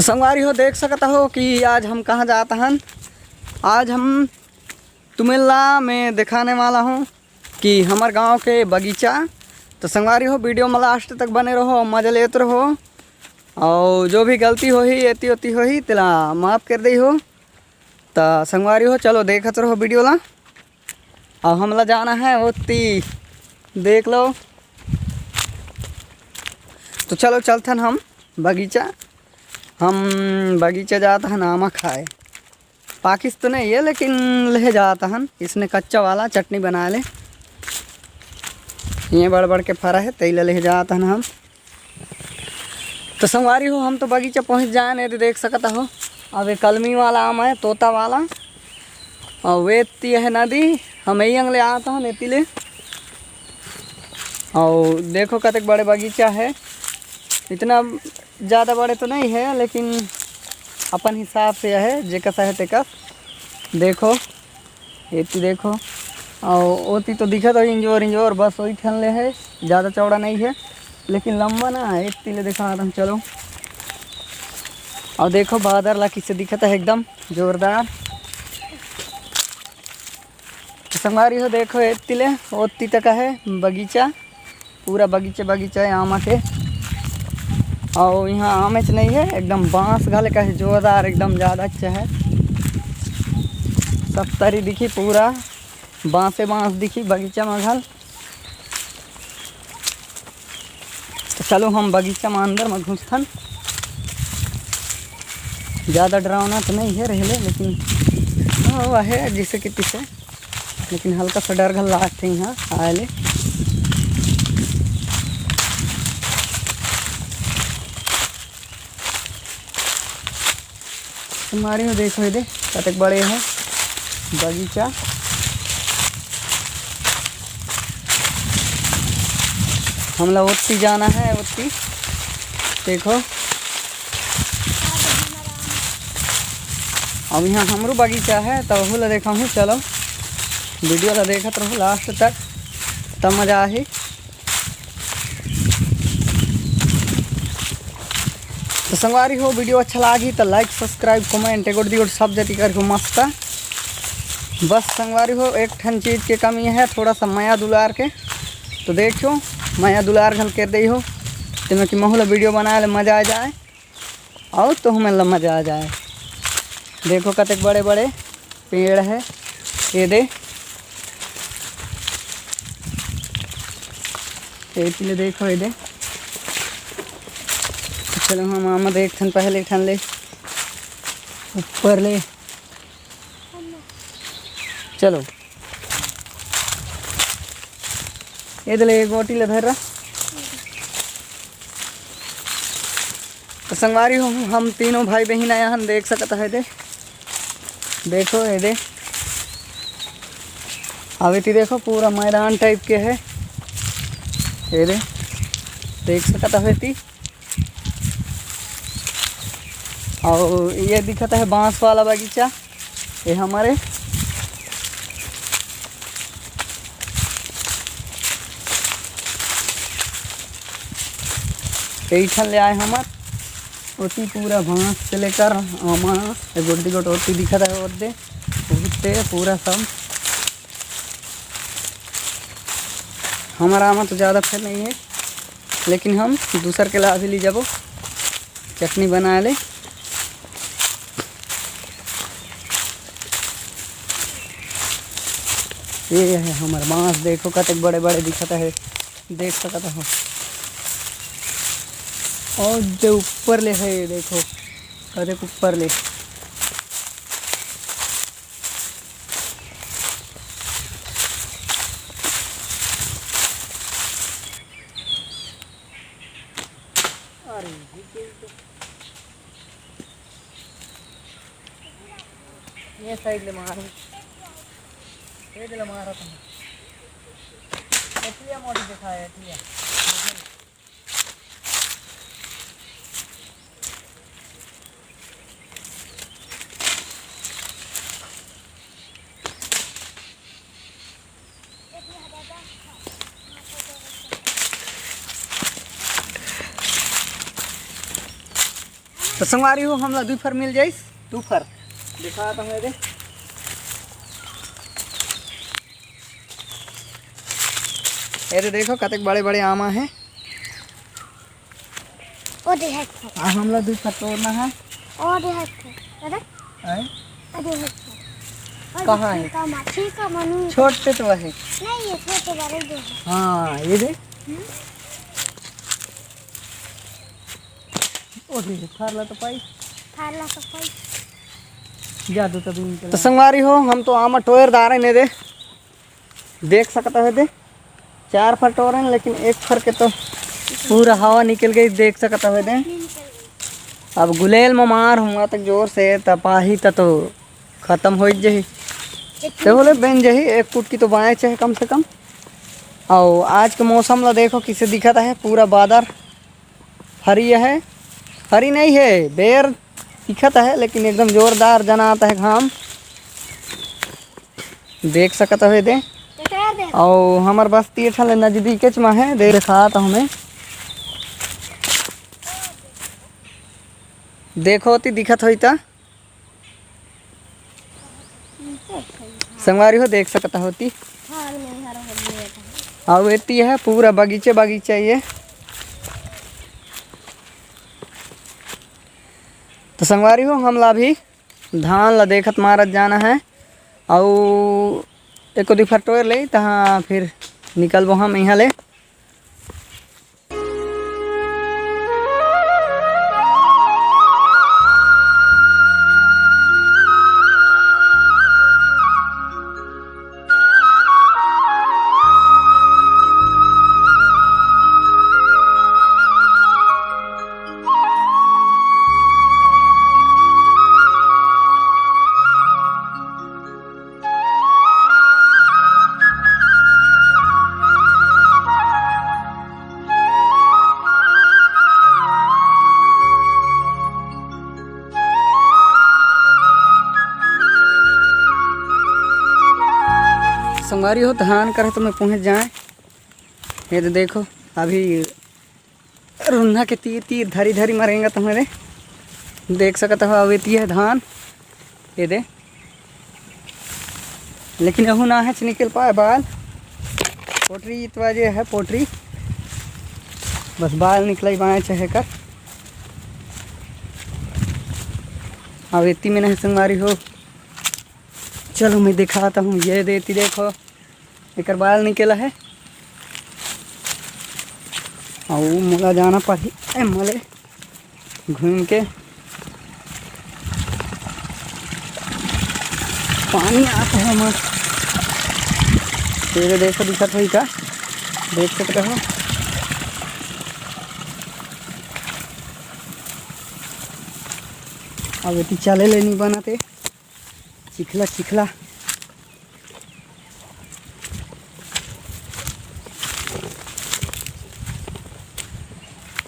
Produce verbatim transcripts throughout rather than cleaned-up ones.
संगवारी हो, देख सकत हो कि आज हम कहाँ जात हन। आज हम तुमेला में दिखाने वाला हूँ कि हमर गांव के बगीचा। तो संगवारी हो, वीडियो में लास्ट तक बने रहो, मजा लेत रहो, और जो भी गलती होही, एती ओती होही, तेला माफ कर दे हो। तो संगवारी हो, चलो देखत रहो वीडियो ला। अब हमला जाना है ओती, देख लो। तो चलो चलथन हम बगीचा, हम बगीचा जात हन आमा खाए। पाकिस तो नहीं है, लेकिन ले जात हन इसने कच्चा वाला चटनी बना ले। ये बड़ बड़ के फरा है, तेला ले जात हन हम। तो संगवारी हो, हम तो बगीचा पहुँच जाए नहीं तो देख सकत हो, अब ये कलमी वाला आम है, तोता वाला, और वे ती है नदी, हम यही अंगले आत हन एती ले। और देखो कतक बड़े बगीचा है, इतना ज़्यादा बड़े तो नहीं है, लेकिन अपन हिसाब से है, जेकस है तेकस। देखो, एती देखो, और ओती तो दिखत हो इंजोर इंजोर, बस वही ठन ले है, ज़्यादा चौड़ा नहीं है, लेकिन लंबा ना है। एती ले देखा तुम, चलो। और देखो बादर ला किसे दिखत है, एकदम जोरदार। तो संगवारी हो, देखो एती ले ओती तक है बगीचा, पूरा बगीचा बगीचा है आमा के। और यहाँ आमेच नहीं है, एकदम बांस घाले का है जोरदार, एकदम ज़्यादा अच्छा है। सब तरी दिखी, पूरा बांसे बांस दिखी बगीचा में घल। तो चलो हम बगीचा में अंदर में घुसथन। ज़्यादा डरावना तो नहीं है रहले, लेकिन हाँ, वह है जिसे कि तिसे, लेकिन हल्का सा डर घल लागथे यहाँ आए ले। संगवारी हो, देखो ये दे, कतक बड़े है बगीचा। हमला ओत्ती जाना है, ओत्ती देखो। अब यहाँ हमरो बगीचा है, तब ओहू ला देखा हूँ। चलो वीडियो ला देखत रहो लास्ट तक, तब मजा आही। तो संगवारी हो, वीडियो अच्छा लागी तो लाइक, सब्सक्राइब, कमेंट एगोट दिगोट सब जति करहू मस्त। बस संगवारी हो, एक ठन चीज़ के कमी है, थोड़ा सा मया दुलार के। तो देखियो, मया दुलार घल कर दे हो, तेमा कि महू ला वीडियो बनाए ले मजा आ जाए, और तो हमें ला मजा आ जाए। देखो कतेक बड़े बड़े पेड़ है। ये दे, ये पीले देखो, ये दे। चलो हम आमा देखथन पहले ठन ले, ऊपर ले। चलो, ये दे ले, ये गोटी ले धर रहा। तो संगवारी हो, हम तीनों भाई बहन आया हन, देख सकत है दे, देखो ये दे, अभी ती देखो पूरा मैदान टाइप के है, ये दे, देख सकत है ती। और ये दिखत है बांस वाला बगीचा, ये हमारे यही ठन ले आए हमर। ओती पूरा बांस से लेकर आमा, ये गोटी गोट ओती दिखत है, ओदे, ओते पूरा सब। हमारा आमा तो ज़्यादा फेर नहीं है, लेकिन हम दूसर के ला भी ले जाबो, चटनी बनाए ले। ये है हमर बांस, देखो कतेक बड़े बड़े दिखत है, देख सकत हो। और जो ऊपर ले है, ये देखो कतेक ऊपर ले। अरे, ये साइड ले मारो, ये ले मारो तुम। एथिया मोटी दिखाए, एथिया। तो संगवारी हो, हमला दुई फर मिल जाइस, दू फर। दिखात हूँ, ये दे, ये दे देखो, कतेक बड़े-बड़े आमा हे। ओ दे हे। आ, हमला दुई फर तोड़ना हे। ओ दे हे। अरे? हैं? ओ दे हे। कहाँ हे? ठीक है, माँ, ठीक है, मनु। छोटे तो हे। नहीं, ये छोटे बड़े दे हे। हाँ, ये दे। हम्म। ओ दे, फर ला तो पाई। फर ला तो पाई। जादू तभी निकला। तो संगवारी हो, हम तो आमा टोयर दारे ने दे। देख सकत हो दे, चार फर टोरन, लेकिन एक फर के तो पूरा हवा निकल गई, देख सकत हो दे। अब गुलेल म मार हुआ तक जोर से, त पाही त तो खत्म हो जाही। ते बोले बन जाही, एक कुटकी तो बाँचे हे कम से कम। अउ आज के मौसम ला देखो किसे दिखत हे, पूरा बादर फरी हे, फरी नहीं हे, बेर दिखत हे, लेकिन एकदम जोरदार जनात हे घाम। देख सकत हवे दे। अउ हमर बस्ती ए ठन ले नजदीकेच म हे, दे देखात हमें। देखो, ओती दिखत होई त। संगवारी हो, देख सकत होती। अउ एती हे पूरा बगीचे बगीचा ये। तो संगवारी हो, हमला भी धान ला देखत मारत जाना हे। अउ एको दू फर टोर ले, तहाँ फिर निकलबो हम इहाँ ले। संगवारी हो, धान करा तो मैं पहुँच जाए। ये तो देखो, अभी रुन्हा के तीर तीर धरी धरी मरेंगा तुम्हारे। देख सकत हो, अवेती हे धान, ये दे। लेकिन अहू ना हे निकल पाए बाल। पोटरी इतवा जे हे पोटरी, बस बाल निकलाई बाँचे हे कर। अवेती में नहीं संगवारी हो, चलो मैं दिखाता हूँ। ये देती देखो, एकर बाल निकला हे। अउ मोला जाना पड़ही एमले घूम के। पानी आता है मस्त। ये देखो, दिखत होई का? देख सकते हो। अब एती चले ले नहीं बनाते। चिखला चिखला।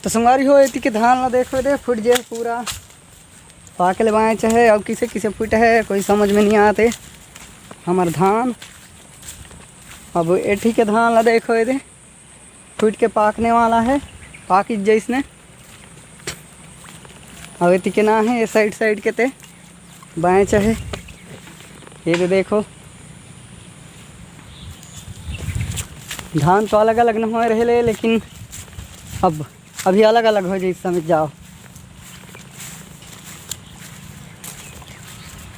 तो संगवारी हो, एती के धान ला देखो दे, फूट जे पूरा पाके ले बाँचे हे। अब किसे किसे फूट हे, कोई समझ में नहीं आते हमर धान। अब एठी के धान ला देखो दे, फूट के पाकने वाला हे, पाकी जैसने। अब एती के ना हे, ये साइड साइड के ते बाँचे हे। ये दे देखो, धान तो अलग अलग न होए रहे ले, लेकिन अब अभी अलग अलग हो जाए, समझ जाओ।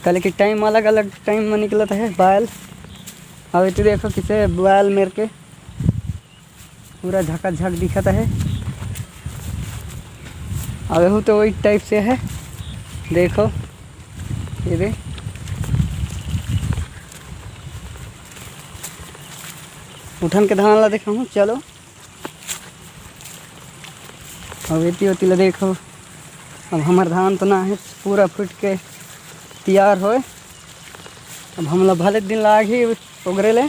कल के टाइम अलग अलग टाइम में निकलत हे बाल। अब एती देखो किसे बाल मेर के पूरा झकाझक दिखत हे। अब एहू तो वही टाइप से हे, देखो ये दे। उठन के धान ला देखा हूँ, चलो। अब एती ओती ला देखो, अब हमर धान तो ना हे पूरा फूट के तैयार होए। अब हमला भले दिन लागही ओगरे ले।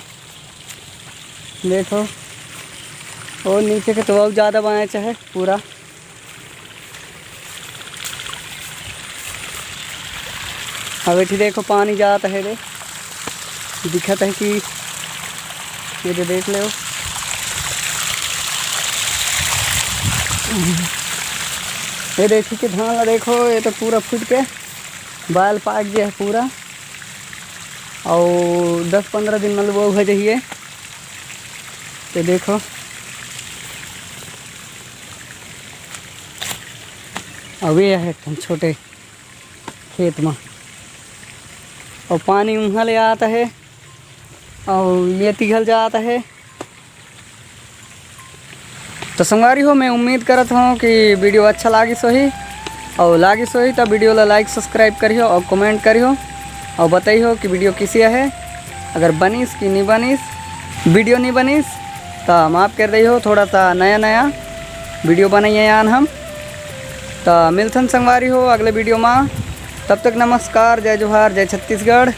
देखो, वो नीचे के तो अउ ज़्यादा बाँचे हे पूरा। अब एठी देखो, पानी जात हे रे, दिखत हे कि ये दे देख ले। ये देखी के धान ला देखो, ये तो पूरा फूट के बाल पाक गया है पूरा। और दस पंद्रह दिन में लुआ हो जाइए। तो देखो, अभी है एक ठन छोटे खेत में, और पानी उहाँ ले आता है और ये तिघल जाता है। तो संगवारी हो, मैं उम्मीद करत हूँ कि वीडियो अच्छा लागिस होही, और लागिस होही तो वीडियो ला लाइक सब्सक्राइब करियो और कमेंट करियो और बताइयो कि वीडियो किसी है, अगर बनिस कि नहीं बनिस, वीडियो नहीं बनिस तो माफ़ कर दइहो, थोड़ा सा नया नया वीडियो बनाइए यान हम। तो मिलथन संगवारी हो अगले वीडियो में, तब तक नमस्कार, जय जोहार, जय छत्तीसगढ़।